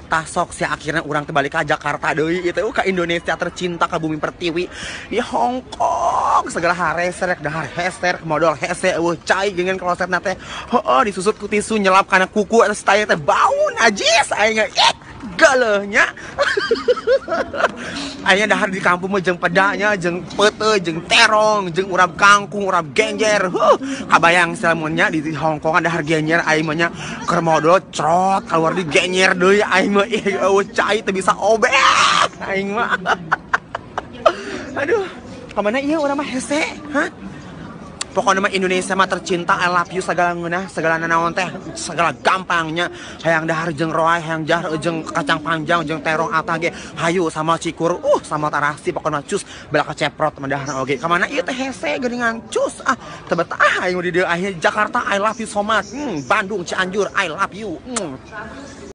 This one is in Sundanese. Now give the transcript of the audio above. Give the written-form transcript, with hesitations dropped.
Tah sok sia akhirna urang teh balik ka Jakarta deui ieu teh ka Indonesia tercinta, ka bumi pertiwi. Di Hong Kong segala harese, rek dahar hese, rek modol hese, eueuh cai geuningan klosetna teh. Heueuh, disusut ku tisu nyelap kana kuku eta si teh bau najis aing, ih geuleuh nya. Aing dahar di kampung mah jeung pedanya, jeung peuteuy, jeung terong, jeung urap kangkung, urap genjer. Huh, kabayang lamunnya di Hong Kong dahar genjer aing mah nya, keur modol crot keluar di genjer deui aing mah, ih eueuh cai, teu bisa obeh aing mah. Aduh, kamana ieu urang mah hese? Hah? Pokoknya mah Indonesia mah tercinta, I love you, segala ngeunah, segala nanaon teh, segala gampangnya. Hayang dahar jeung roay, hayang dahar jeung kacang panjang, jeung terong atah ge, hayu sama cikur, sama tarasi, pokoknya cus, bela keceprot mah dahar oge. Kamana ieu teh hese geuningan, cus, ah, teu betah aing di dieu akhirnya. Jakarta, I love you so much. Bandung, Cianjur, I love you.